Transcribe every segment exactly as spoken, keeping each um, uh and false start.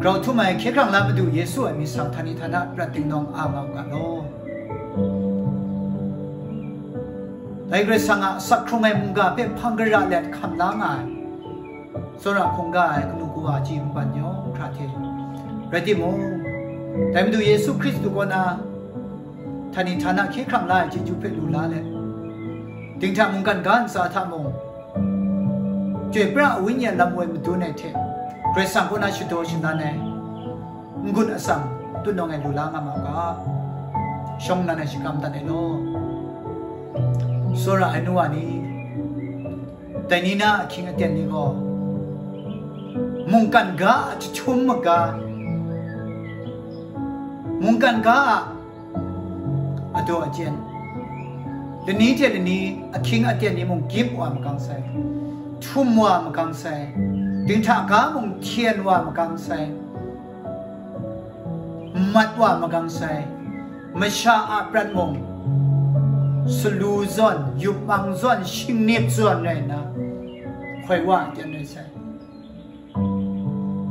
Grau htum ai hkye hkrang la Madu Yesu a myit sa htani htana prat dingdawng a nga u ga law. Dai Karai Kasang a asak hkrung ai mungga hpe hpang gara let hkam la nga ai, tsawra hkungga ai kanu kawa chyi kaban yawng hkra hte rai timung, dai Madu Yesu Hkristu kaw na htani htana hkye hkrang la ai chyeju hpe lu la let, dinghta mungkan ga ntsa hta mung, chyoi pra a Wenyi a lam woi madun ai hte, Karai Kasang kaw na shadaw shalan ai n-gun atsam tutnawng e lu la nga ma u ga, shawng nnan e shakram dat ai law. Tsawra ai nu wa ni, dai ni na ahkying aten ni gaw, mungkan ga a jahtum maga, mungkan ga a adaw ajen, lani hte lani ahkying aten ni mung gyip wa magang sai, htum wa magang sai, dinghta ga mung hten wa magang sai, mat wa magang sai, masha a prat mung salu zawn, yupmang zawn, shingnip zawn rai nna, hkoi wa aten rai sai.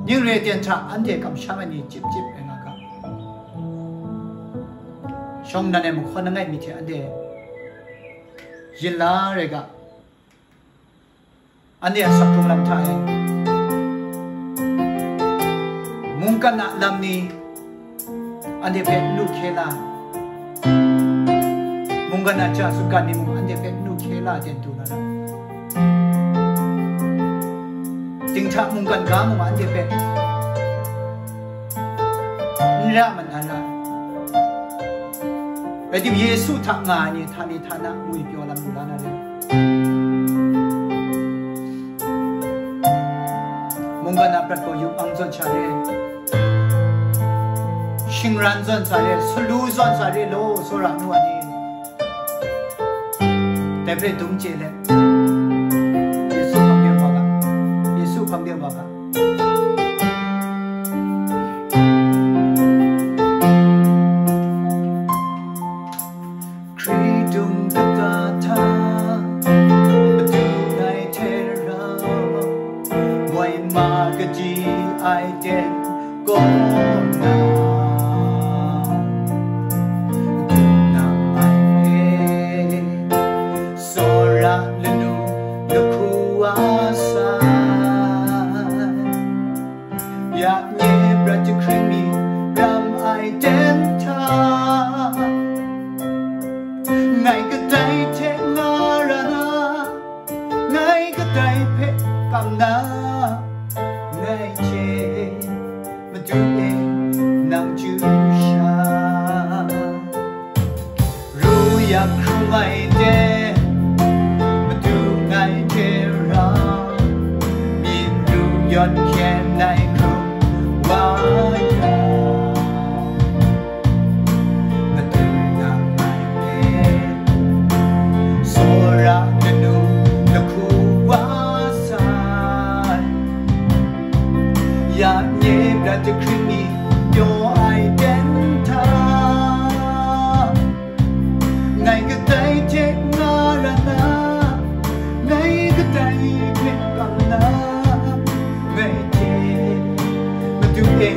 Ning re ten hta anhte kamsham ai ni chyip chyip rai nga ga. Shawng nnan e mahkawn langai mi hte anhte yin la rai ga. Anhte a asak hkrung lam hta e mungkan a lam ni anhte hpe n lu hkye la, mungkan a ja sutgan ni mung anhte hpe n lu hkye la ten du na ra. Dinghta mungkan ga mung anhte hpe n ra mat na ra. Rai tim, Yesu hta nga ai ni htani htana ngwi pyaw lam lu la na re. Mungkan a prat gaw yupmang zawn sha re, shingran zawn sa re, salu zawn sa re law, tsawra nu wa ni. Dai hpe dum chye let, Yesu hpang de wa ga, Yesu hpang de wa ga. Hkritung kata hta madu ngai hte rau, moi ma kaji ai ten kaw na, madu nang ngai hpe tsawra lanu lahku wa sai. Ya nye brat jahkring mi ram ai ten hta, ngai kadai hte nga ra na, ngai kadai hpe kam na, ngai hte Madu e nang chyu sha. Ru yak hkrung ai ten, madu ngai hte rau, myit ru yawn hkyen ai hkrung wa yang, madu nang ngai hpe tsawra lanu lahku wa sai. Ya nye brat jahkring ni pyaw ai ten hta, ngai kadai hte nga ra na, ngai kadai hpe kam na, ngai hte Madu e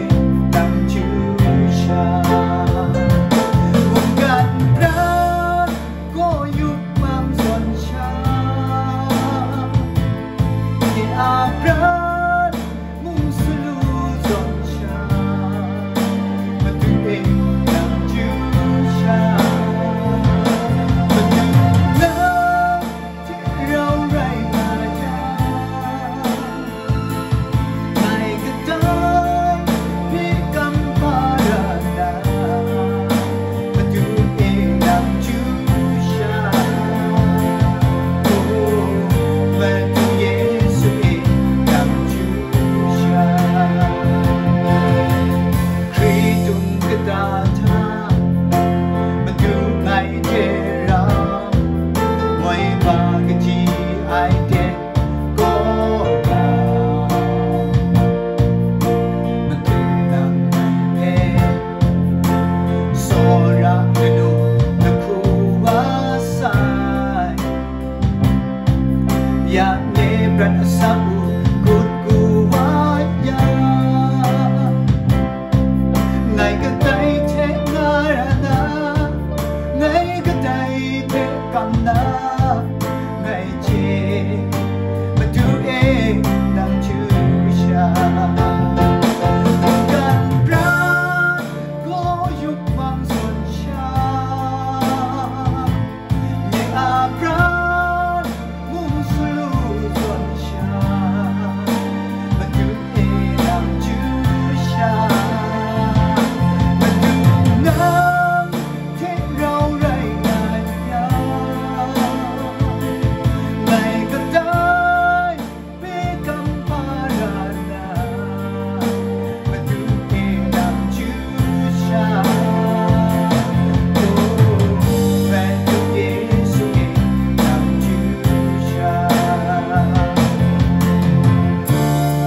nang chyu sha. Mungkan prat gaw yupmang zawn sha, nye a prat mung salu zawn sha, Madu e nang chyu sha. Madu nang hte rau rai nga yang, ngai kadai hpe kam hpa ra na, Madu e nang chyu sha. O, Madu Yesu e nang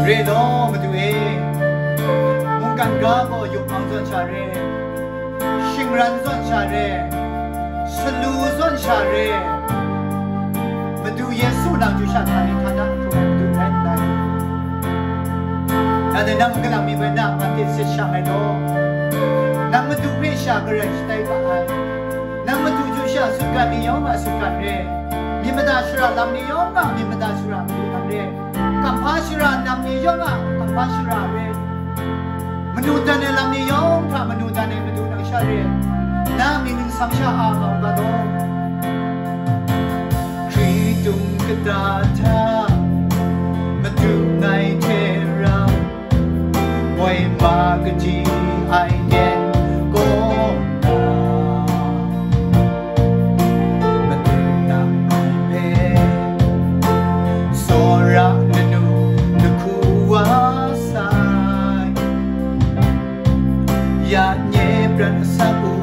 Re law, Madu e, mungkan ga gaw yupmang zawn sha re, shingran zawn sha re, salu zawn sha re, Madu Yesu nang chyu sha htani htana ahkrung ai Madu rai nna, nang dai nang kalang mi hpe na man hte sat shang ai law, nang Madu hpe sha garai shatai ga ai. Nang Madu chyu sha sutgan ni yawng a sutgan re, myit mada shara lam ni yawng a myit mada shara Madu nang re, kamhpa shara lam ni yawng a kamhpa shara re, manu dan ai lam ni yawng hta manu dan ai Madu nang sha re, na mying ningsang sha a nga u ga law. Hkritung kata hta Madu ngai hte rau, Woi ma kaji ai yen kaw na, Madu nang ngai hpe tsawra lanu lahku wa sai, ya nye prat asak u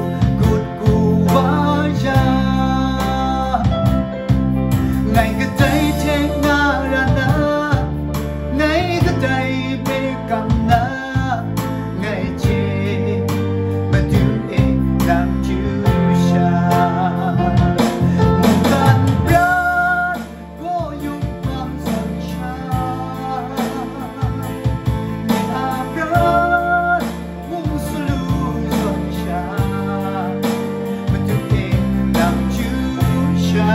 gut ku wa ya, ngai kadai hte nga ra na, ngai kadai hpe kam na, ngai chye Madu e nang chyu sha. Mungkan prat gaw yupmang zawn sha, nye a prat mung salu zawn sha, Madu e nang chyu sha,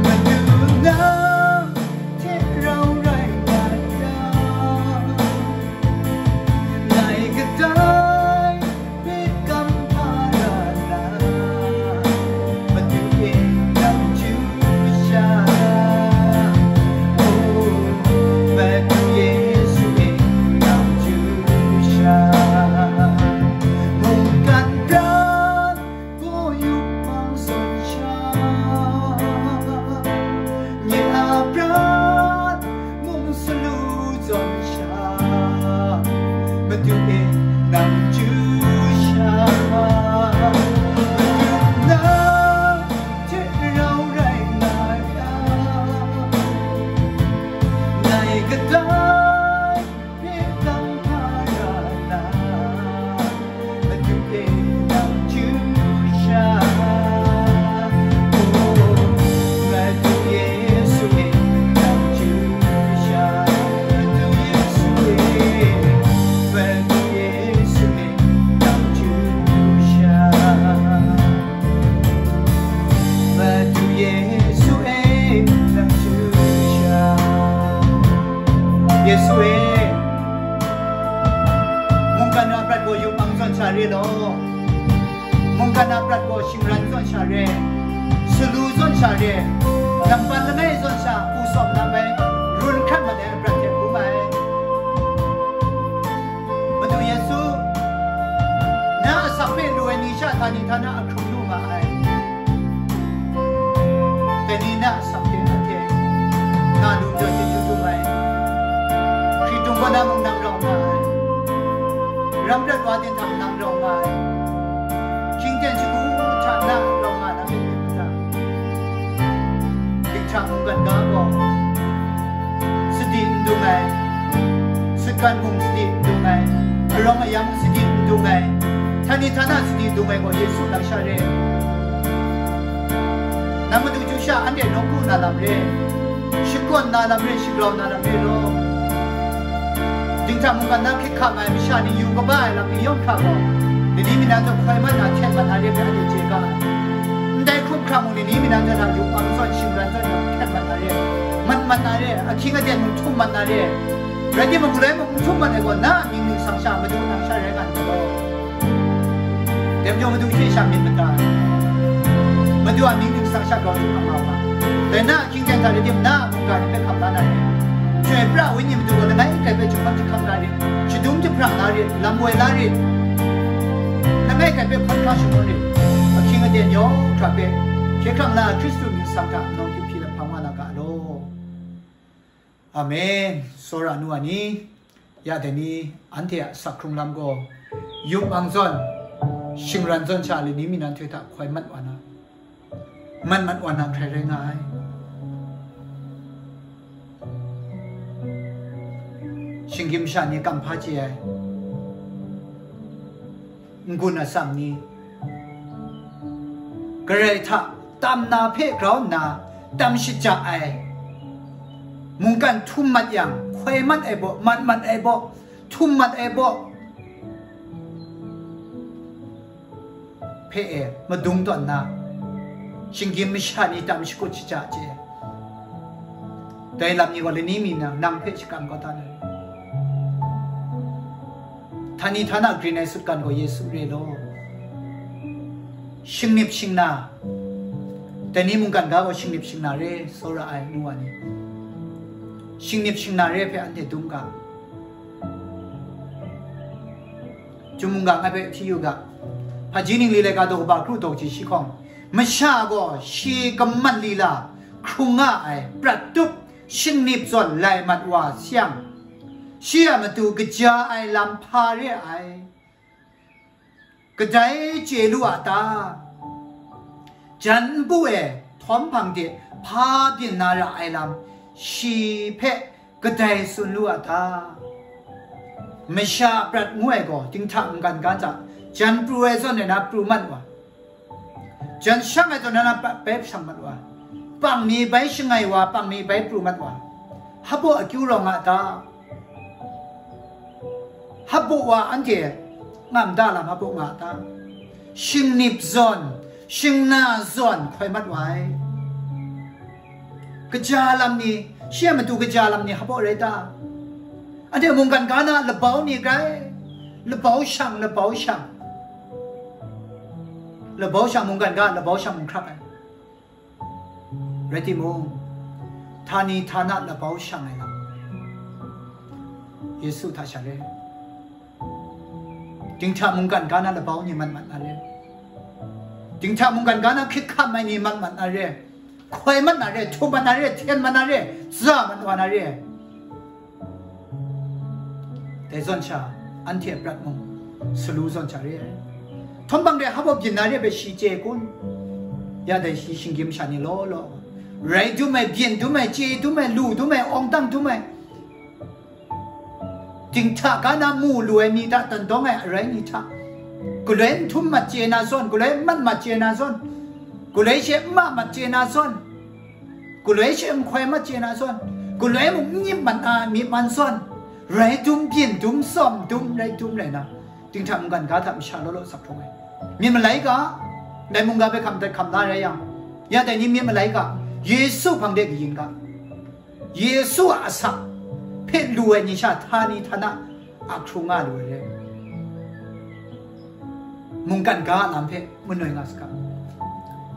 Madu nang hte rau rai nga yang, ngai kadai hpe kam hpa ra na, Madu e nang chyu sha, o, Madu Yesu e nang chyu sha, mungkan prat gaw yupmang zawn sha, nye a prat mung salu zawn sha, Madu e nang chyu sha, Madu nang hte rau rai nga yang, ngai kadai hpe kam hpa ra na, Madu e nang chyu sha, o, Madu Yesu e nang chyu sha, Madu Yesu e, Madu Yesu e nang chyu sha, Madu Yesu e nang chyu sha. Yesu e, mungkan a prat gaw yupmang zawn sha re law, mungkan a prat gaw shingran zawn sha re, salu zawn sha re, nampan langai zawn sha hku sawm na bai, run hkrat mat ai a prat hte hpung ai. Madu Yesu, na asak hpe lu ai ni sha htani htana ahkrung lu nga ai. Dai ni na asak hte ahte nga lu nhtawm chyeju dum ai. Hkritung kaw na mung nang rau nga ai. Ram rat wa ting hta nang rau nga ai. Hkying ten shagu hta na rau nga na myit myit mada. Dinghta mungkan ga gaw sadi n dung ai, sutgan mung sadi n dung ai, arawng ayang sadi n dung ai, htani htana sadi n dung ai gaw Yesu nang sha re. Nang Madu chyu sha anhte nawku na lam re, shakawn na lam re, shagrau na lam re law. Dinghta mungkan na hkrit hkam ai masha ni yu kaba ai lam ni yawng hkra gaw, lani mi na zawn hkoi mat na, hten mat na re hpe anhte chye ga ai. Ndai hkrum hkra mung lani mi na zawn a yupmang zawn, shingran zawn, hten mat na re, mat mat na re, ahkying aten mung htum mat na re, rai timung, galoi mung n htum mat ai gaw, na a mying ningsang sha Madu nang sha rai nga ndai law. Dai majaw Madu hte sha myit mada ai. Madu a mying ningsang sha grau hkam nga u ga. Dai na a hkying ten hta rai tim, na a mungga ni hpe hkam la na re. Chyoi pra ai Wenyi Madu gaw langai kai hpe jahpawt jahkang la rit, shadum jahpra la rit, lam woi la rit, langai kai hpe hkawt hkra shangun rit, ahkying aten yawng hkra hpe hkye hkrang na Hkristu mying ningsang hta nawng hkying hpyi lahpang wa na ga law. Amen. Tsawra nu wa ni, ya dai ni, anhte a asak hkrung lam gaw, yupmang zawn, shingran zawn sha lani mi na nhtoi hta hkoi mat wa na, man mat wa na hkrai rai nga ai. Shinggyim masha ni kam hpa chye ai, n-gun atsam ni, Karai hta tam na hpe grau nna tam shaja ai, mungkan htum mat yang, hkoi mat ai baw, mat mat ai baw, htum mat ai baw hpe e madung tawn na, shinggyim masha ni tam shakut shaja chye ai. Dai lam ni gaw lani mi nang, nang hpe shakram kau da na re. Htani htana grin ai sutgan gaw Yesu re law. Shingnip shingna, dai ni mungkan ga gaw shingnip shingna re, tsawra ai nu wa ni. Shingnip shingna re hpe anhte dum ga. Chyum mungga ngai hpe hti yu ga. Hpaji ningli laika daw kaba kru daw ji shi hkawng, masha gaw shi kaman lila hkrung nga ai prat tup shingnip zawn lai mat wa sayang, shi a matu kaja ai lam hpa re ai, kadai chye lu a ta? Jan npu e htawm hpang de hpa byin na ra ai lam, shi hpe kadai tsun lu a ta? Masha a prat ngu ai gaw dinghta mungkan ga hta jan pru ai zawn e na pru mat wa, jan shang ai zawn e na prat bai shang mat wa, pang mi bai shangai wa, pang mi bai pru mat wa, hpabaw akyu rawng a ta? Hpabaw wa anhte ngamda lam hpabaw nga a ta? Shingnip zawn, shingna zawn hkoi mat wa ai. Kaja lam ni, shi a matu kaja lam ni hpabaw rai ta? Anhte mungkan ga na labau ni grai, labau shang, labau shang, labau shang, mungkan ga labau shang hkrak ai. Rai timung, htani htana labau shang ai lam, Yesu hta sha re. Dinghta mungkan ga na labau ni mat mat na re. Dinghta mungkan ga na hkrit hkam ai ni mat mat na re. Hkoi mat na re, htum mat na re, hten mat na re, za mat wa na re. Dai zawn sha, anhte a prat mung salu zawn sha re ai. Htawm hpang de hpabaw byin na re hpe shi chye kun? Ya dai shi shinggyim sha ni law law, rai dum ai, byin dum ai, chye dum ai, lu dum ai, awng dang dum ai, dinghta ga na mu lu ai mi hta dan dawng ai arai ni hta, galoi n htum mat chye na zawn, galoi n mat mat chye na zawn, galoi she n ma mat chye na zawn, galoi she n hkoi mat chye na zawn, galoi mung n myit mat na myit man zawn, rai dum, byin dum, tsawm dum, rai dum rai na, dinghta mungkan ga hta masha law law sak hkrung ai. Myit malai ga, dai mungga hpe hkam dat hkam da rai yang, ya dai ni myit malai ga, Yesu hpang de kayin ga, Yesu a asak hpe lu ai ni sha htani htana a hkrung nga lu ai re. Mungkan ga a lam hpe manoi nga saga.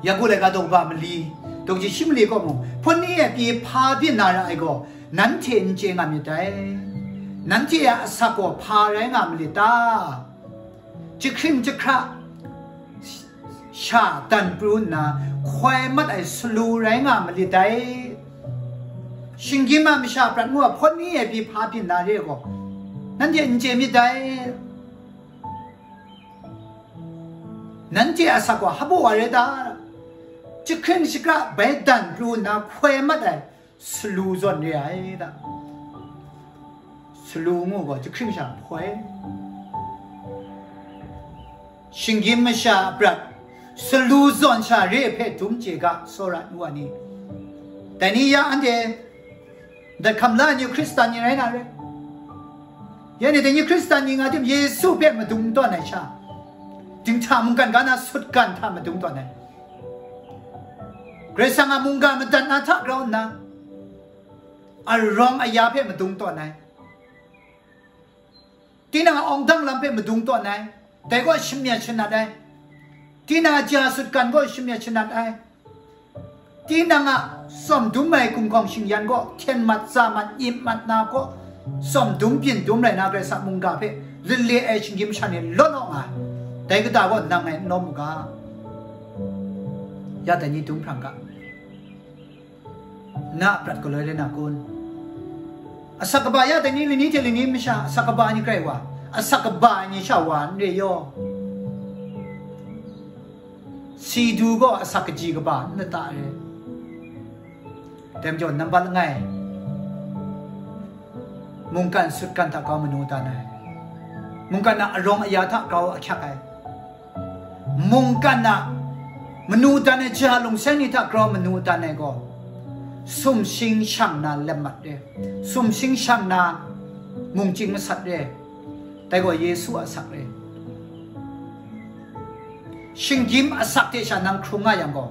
Yaku laika daw kaba mali, daw kaji shi mali kaw mung, hpun ni e pyi hpa byin na ra ai gaw, nanhte n chye nga myit dai. Nanhte a asak gaw hpa rai nga malit ta? Jahkring jahkra sha dan pru nna hkoi mat ai salu rai nga malit dai. Shinggyim a masha prat ngu a hpawt ni e pyi hpa byin na re gaw, nanhte n chye myit dai. Nanhte a asak gaw hpabaw wa re ta? Jahkring jahkra bai dan pru nna hkoi mat ai salu zawn re ai ta? Salu ngu gaw jahkring sha hpoi. Shinggyim masha a prat, salu zawn sha re hpe dum chye ga, tsawra nu wa ni. Dai ni ya anhte, dat hkam la ai ni Hkristan ni rai na re. Ya ni dai ni Hkristan ni nga tim, Yesu hpe madung tawn ai sha, dinghta mungkan ga na sutgan hta madung tawn ai, Karai Kasang a mungga madat na hta grau nna, arawng aya hpe madung tawn ai, tinang a awng dang lam hpe madung tawn ai, dai gaw shamyet shanat ai, tinang a ja sutgan gaw shamyet shanat ai, tinang a tsawm dum ai gumhkawng shingyan gaw hten mat, za mat, nyip mat na gaw, tsawm dum byin dum rai na Karai Kasang mungga hpe lale ai shinggyim sha ni law law nga ai, dai kata gaw nang ngai n lawm u ga. Ya dai ni dum hprang ga. Na a prat galoi rai na kun? Asak kaba ya dai ni lani hte lani masha asak kaba ai ni grai wa, asak kaba ai ni sha wa n re yaw. Si du gaw asak kaji kaba n lata re. Dai majaw nambat langai, Mungkan sutgan hta grau manu dan ai, mungkan a arawng aya hta grau ahkyak ai, mungkan a manu dan ai ja lungseng ni hta grau manu dan ai gaw, sumsing shang na lemmat re, sumsing shang na mungchying masat re, dai gaw Yesu a asak re. Shinggyim asak hte sha nang hkrung nga yang gaw,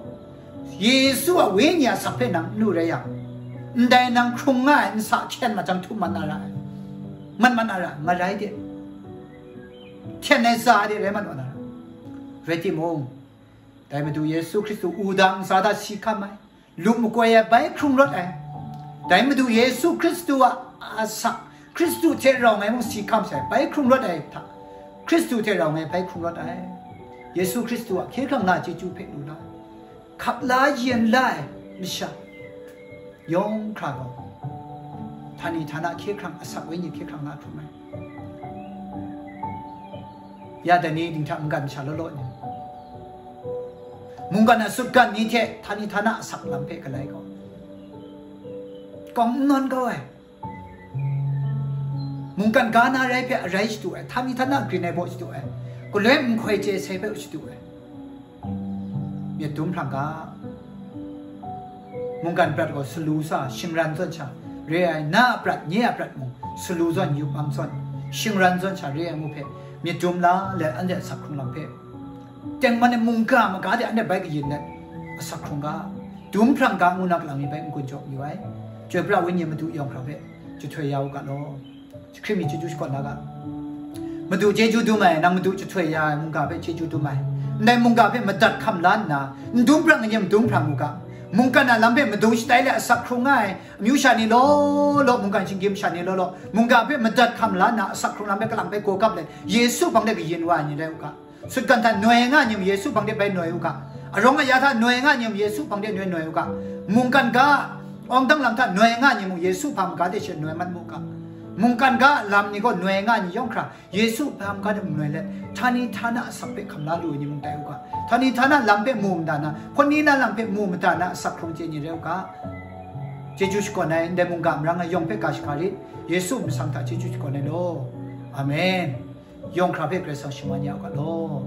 Yesu a Wenyi a asak hpe nang n lu rai yang, ndai nang hkrung nga ai nsa hkyen machyang htum mat na ra ai, mat mat na ra ai, marai de, hten ai tsa de rai mat wa na ra ai. Rai timung, dai Madu Yesu Hkristu wudang ntsa hta si hkam ai, lup makoi ai bai hkrung rawt ai. Dai Madu Yesu Hkristu a asak, Hkristu hte rau ngai mung si hkam sai, bai hkrung rawt ai hta, Hkristu hte rau ngai bai hkrung rawt ai. Yesu Hkristu a hkye hkrang na chyeju hpe lu na, hkap la yen la ai masha yawng hkra gaw, htani htana hkye hkrang, asak wenyi hkye hkrang na hkrum ai. Ya dai ni dinghta mungkan masha law law ni, mungkan a sutgan ni hte htani htana asak lam hpe galai gaw, kawng n nawn kau ai, mungkan ga na rai hpe arai shadu ai, htani htana grin ai baw shadu ai, galoi nhkoi chye sai hpe shadu ai, myit dum hprang ga. Mungkan prat gaw salu sa, shingran zawn sha re ai, na a prat, nye a prat mung salu zawn, yup ang zawn, shingran zawn sha re ai ngu hpe, myit dum la let anhte asak hkrung lam hpe, tengman ai mungga maga de anhte bai kayin let asak hkrung ga. Dum hprang ga ngu na galang mi bai n-gun jaw mayu ai. Chyoi pra Wenyi Madu yawng hkra hpe jahtoi ya u ga law. Hkrit mi chyeju shakawn la ga. Madu chyeju dum ai, nang Madu jahtoi ya ai mungga hpe chyeju dum ai. Ndai mungga hpe madat hkam la nna, n dum hprang n yem dum hprang u ga. Mungkan a lam hpe madung shatai let asak hkrung nga ai amyu sha ni law law, mungkan shinggyim sha ni law law, mungga hpe madat hkam la nna, asak hkrung lam hpe kalang hpe gaw kap let, Yesu hpang de kayin wa ai ni rai u ga. Sutgan hta noi nga ai ni mung Yesu hpang de bai noi u ga. Arawng aya hta noi nga ai ni mung Yesu hpang de noi noi u ga. Mungkan ga, awng dang lam hta noi nga ai ni mung Yesu hpa maga de she noi mat mu ga. Mungkan ga lam ni gaw noi nga ai ni yawng hkra Yesu hpa maga de mung noi let, htani htana asak hpe hkam la lu ai ni mung tai u ga. Htani htana lam hpe mu mada na, hpawt ni na lam hpe mu mada na asak hkrung chye ni rai u ga. Chyeju shakawn ai, ndai mungga marang ai yawng hpe ga shaga rit, Yesu masang hta chyeju shakawn ai law. Amen. Yawng hkra hpe Karai Kasang shaman ya u ga law.